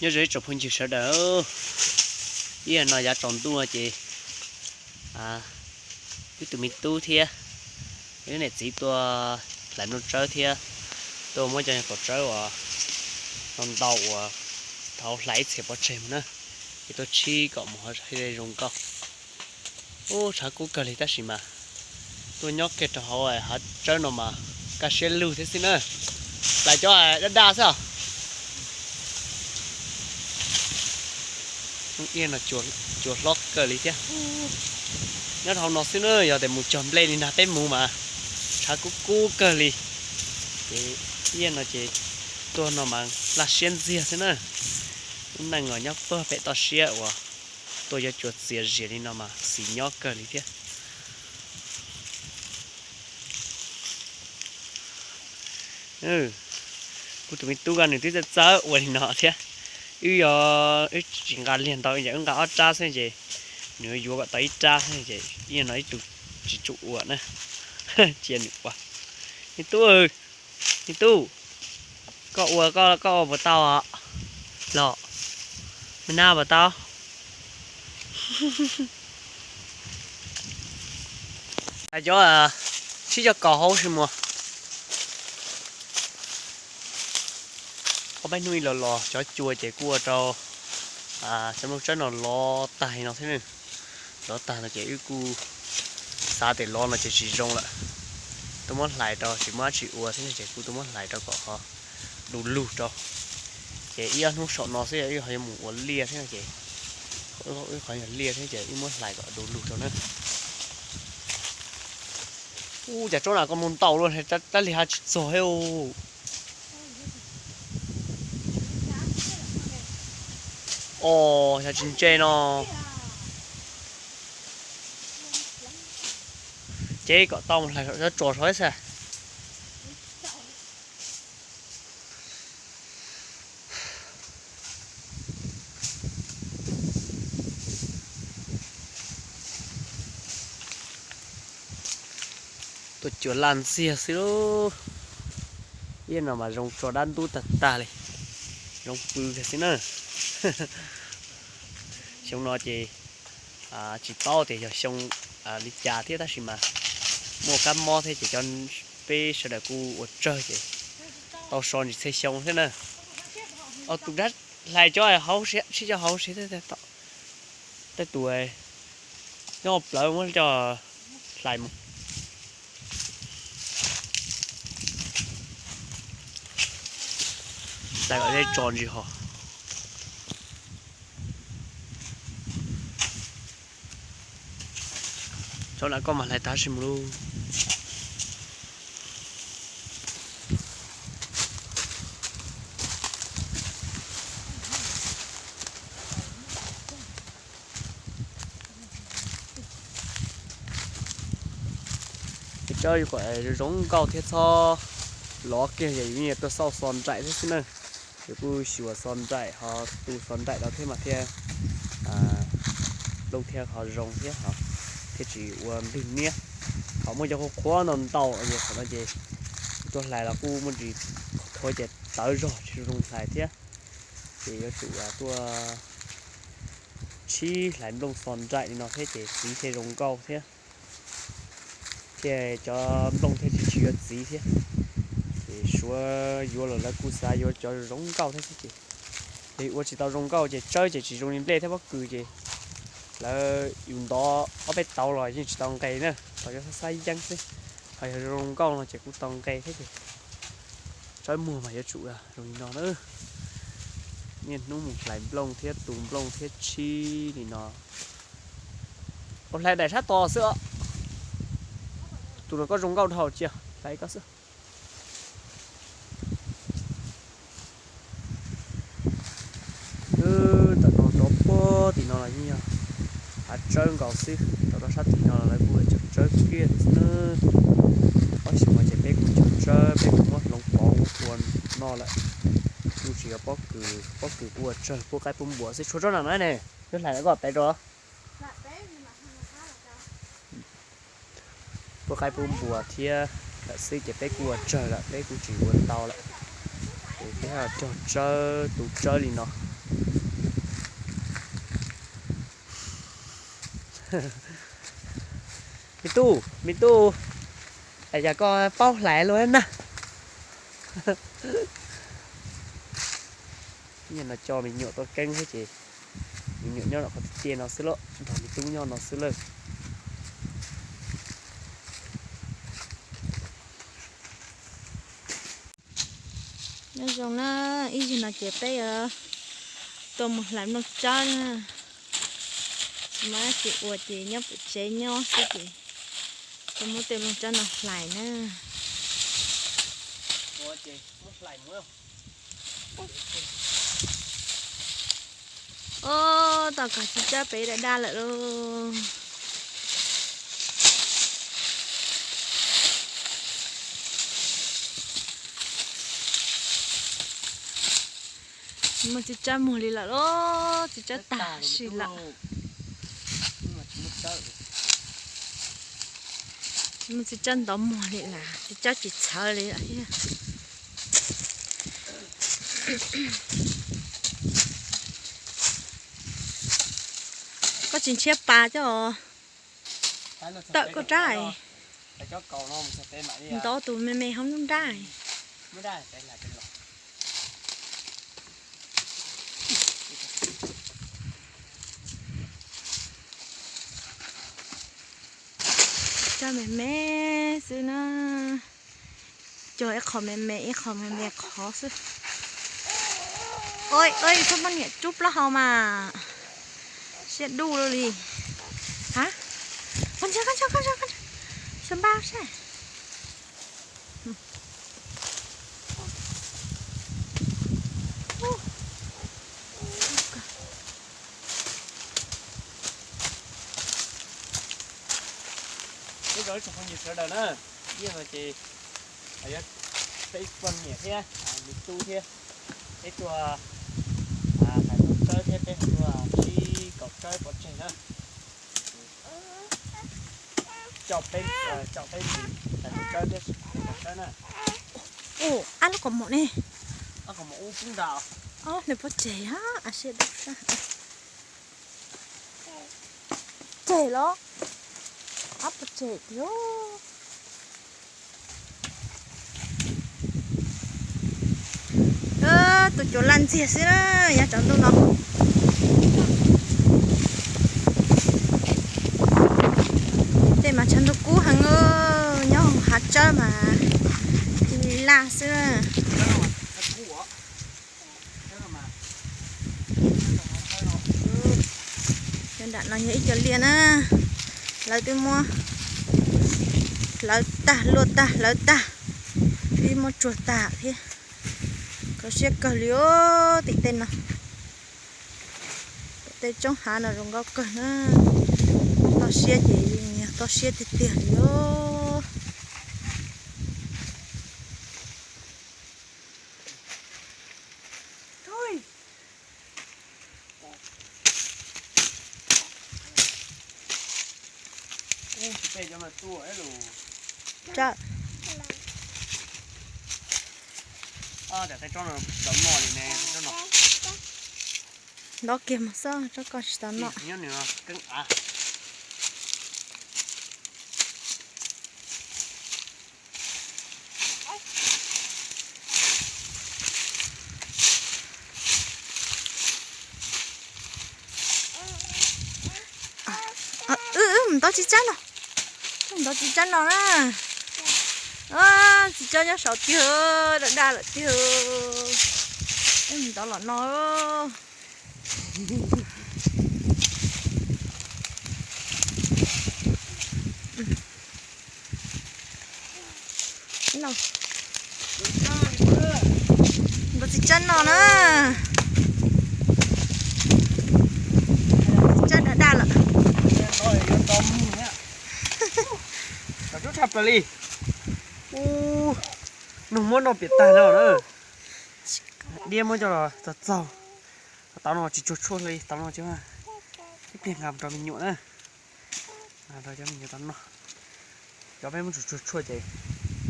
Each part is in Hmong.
Nyob zoo ib tsoom phooj ywg sawv daws, ib yam no yav tsaus ntuj no ces wb tus me tub thiab wb niam txiv tuaj hlais nplooj tsawb thiab tuaj muab cov kaum tsawb uas ntau ntau uas thaum hlais ib txhia pov tseg mus na, ces tuaj tshib kom mus hauv zoo nkauj. Ub, tshav kub kawg li tab sis mas tuaj nyob kiag rau hauv hav tsawb no mas kaj siab lug thiab xwb na. Hlais cov daj daj xwb os. Ib yam no cua hlob kawg li thiab. Nyob rau hauv no xwb na, yog tias mus cog nplej li nag peb mus mas tshav kub kub kawg li. Ces ib yam no ces tuaj no mas laj siab ntxiag xwb na. Lub neej los nyob puag pem toj siab uas tuaj yuav cua txias zias li no mas xis nyob kawg li thiab. Kuv tus me tub ko nws twb txawj txawj ua li no thiab. Wb yog wb tsis nqa liag ntau, wb nqa ob rab xwb ces nws yuav kom tau ib rab xwb ces ib yam no ib tug tsis tshua ua na. Cia nws ua. Me tub, me tub, koj ua, koj ua puas tau los? Me nab puas tau? Cov, sib cog kaus hauv sis muag. Ob peb hnub ib los los cov cua ces kuj ua rau cov nplooj tsawb no lov tag li no thiab. Lov tag no ces wb kuj xav tias lov no ces tsis zoo lawm, tuaj muab hlais rau tsis muaj dab tsi ua thiab ces kuj tuaj muab hlais rau kom ho du lug rau. Ces ib ob hnub saum no xwb wb ho yuav mus ua liaj thiab no ces, wb qhov yog liaj thiab ces wb muab hlais kom du lug rau na. Ub, cas tsob na koj mus ntau luaj, rab li hab tsis txog thiab. Os, yog tsis ntse no ces kom tau mus hlais saum cov tsos saud xwb. Tuaj cua laj ntxiag xwb lauj. Ib yam no mas zoo tso dab ntub tag tag li, zoo pw kiag xwb na. Xyoo no ces tsis paub tias yog xyoo li cas thiab tab sis mas muaj kab mob thiab ces cov peb sawv daws kuj ua tsawg ces tau so ntsis txhia xyoo thiab na. Tus dab hlais cov hauv, sib cog hauv siab, tej tus nyob plawv muab coj hlais mus. Hlais kom deb tso ntsis ho. Tsob na koj mas hlais tag sim mus lauj. Coj kom zoo nkauj thiab txhob lov kiag, yus tuaj xauj xo nraim thiab xwb na. Yus kuj xyuas xo nraim ho tu xo nraim rau thiab mas thiaj nplooj thiaj ho zoo thiab, thiaj tsis ua nplig niab. Thaum muaj cov qhuav qhuav no ntau es thaum no ces tuaj hlais los kuj muaj ntsis qhuav ces tawv zog tsis zoo hlais thiab. Ces yuav tsum tuaj tshib hlais nplooj xo nraim li no thiab ces txiv thiaj zoo nkauj thiab, thiaj cov nplooj thiaj tsis tsis yuav txiv thiab. Ces suav yuav los lawv kuj xav yuav cov zoo nkauj thiab xwb ces, yog ua tsis tau zoo nkauj ces tsawb ces tsis zoo li nplej thiab pob kws ces lawv yus ntov ob peb tauv los yeej tsis tau nqe na, tau yuav xab xab yeeb xwb. Ho yog zoo nkauj no ces kuj tau nqe thiab ces tsawb muag mas yuav tsum zoo li no na. Niaj hnub mus hlais nplooj thiab tu nplooj thiab tshib li no. Ua hlais daim sab tod xwb os. Tus no koj zoo nkauj dhau cia hlais koj xwb. Ntawm no rov puag tim no los yeej yog hav tsawb nkaus xwb, rov rau sab tim no los lawv kuj cog tsawb kiag xwb na. Ob xyoo no ces peb kuj cog tsawb, peb kuj muab hloov pov ua noj lawm. Kuj tsis yog pob kws, pob kws kuj ua tsawg puab qaib puab npua xwb, tshuav tsob no na ne. Wb hlais koj tais rau. Puab qaib puab npua thiab lawm xwb ces peb kuj ua tsawg lawm, peb kuj tsis ua ntau lawm. Ces peb cog tsawb tu tsawb li no. Me tub, me tub, yog koj paub hlais luaj na. Nyob no coj me nyuam tuaj keeb thiab ces me nyuam nyob no qhov tiag tiag no xwb lauj, nrog me tub nyob no xwb lawm. Nyob zoo na, ib zaug no ces peb yuav tuaj mus hlais nplooj tsawb na. Tsis muaj dab tsi ua ces nyob pem tsev nyob xwb ces tuaj muab tej nplooj tsawb no hlais na. Ub, tau kov txiv tsawb pem daj daj lawm lauj. Tsis muaj txiv tsawb muag li lawm lauj, txiv tsawb tag sim lawm. Tsis muaj txiv tsawb ntov muag li lawm, txiv tsawb tsis txhawv li lawm thiab. Koj tsis nrhiav pas coj tawm koj rab, ntov tus me me hauv nruab nrab. Tsawb me me xwb na, cog ib qho me me ib qho me me qhov xwb. Oj, koj poj niam rub plaub hau mas siab duj li. Ha, koj ntshe, koj ntshe, koj ntshe, koj ntshe, xyov npaj seb. Peb zoo ib tsoom phooj ywg sawv daws na, ib zaug no ces yog peb poj niam thiab me tub thiab peb tuaj hlais nplooj tsawb thiab peb tuaj sib kaum tsawb pov tseg na. Coj peb, coj peb mus hlais nplooj tsawb thiab sib kaum tsawb na. Ub, ab lub kaus mom ne. Ab kaus mom ub pub nra. Ob nws pov tseg, ab siab dub sab. Tseg los? Ab pov tseg tiag. Tus cuav laj ntxiag xwb na, yav tsaus ntuj no. Tej mas tshav ntuj kub heev, nyob hav tsawb mas ci laj xwb na. Nram no yog ib co liaj na, lawv twb muab hlawv tag, luaj tag, hlawv tag, twb muab tsuag tag thiab. Kho siab kawg li os, tim tej no, tej roob hav no zoo nkauj kawg na. Toj siab ces yog toj siab tiag tiag li os. Ntov kiag mus xwb, tsob ko tsis tau noj. Wb mus ntov txiv tsawb no, ntov txiv tsawb no na. Txiv tsawb nyob saud tiag, daj daj lawm tiag. Wb mus ntov los no. Ntov txiv tsawb no na. Txiv tsawb daj daj lawm. Ub, noog muab noj piam tag no na. Diab muab coj los txog txaug. Tau no tsis tsuag tshuaj li, tau no tsis, ib pliag nqa mus rau me nyuam na. Rau cov me nyuam tau noj. Cov peb muab tsuag tsuag tshuaj ces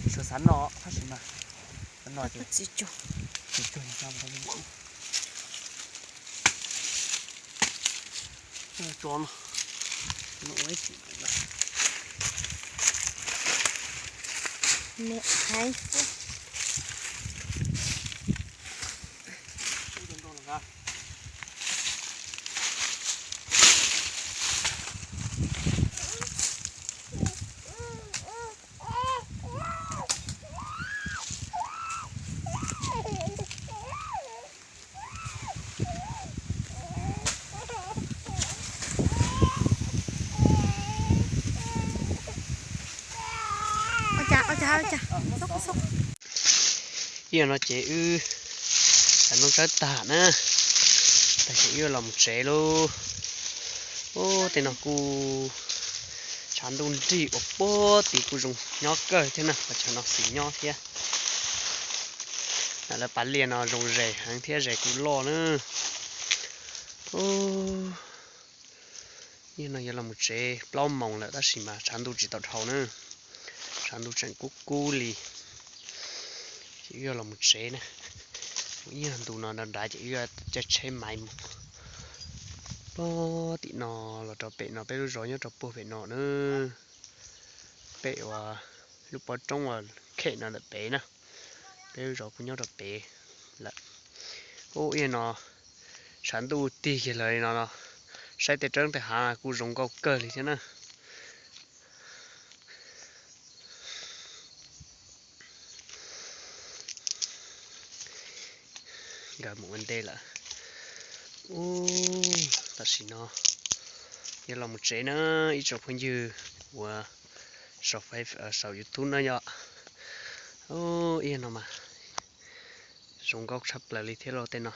tsis tshua xav noj, tab sis mas xav noj ces tsis tsuag, tsis tsuag nqa mus rau me nyuam. Tso no. Mus ua ib sim lawm. Niam hais xwb. Ib yam no ces wb, tam no tsawb tag na, tam sim wb los mus tsev lauj. Ub, tej no kuj tshav ntuj nrig uas puag tid kuj zoo nyob kawg thiab na, los tshav no xis nyob thiab. Lawv pas liaj no zoo zes heev thiab zes kuj loj na. Ub, yog no yuav los mus tsev plaub moos lawm tab sis mas tshav ntuj tsis tau dhau na, tshav ntuj tseem kub kub li. Ces wb yuav los mus tsev na, mus ib nyuag ntu no nrad nrad ces wb yuav caij tsheb maiv mus puag tim no los rau pem no, peb lub zos nyob rau puag pem no na. Pem uas lub pob roob uas khem no ntawm pem na, peb lub zos kuj nyob rau pem lawm. Ub, ib no tshav ntuj tig kiag lawm li no, saib tej roob tej hav kuj zoo nkauj kawg li thiab na. Nkawd mus ua ntej lawm. Ub, tam sim no yuav los mus tsev na ib tsoom phooj ywg uas saum YouTube na yom. Ub, ib no mas zoo nkauj tshaj plaws li thiab lauj tej no.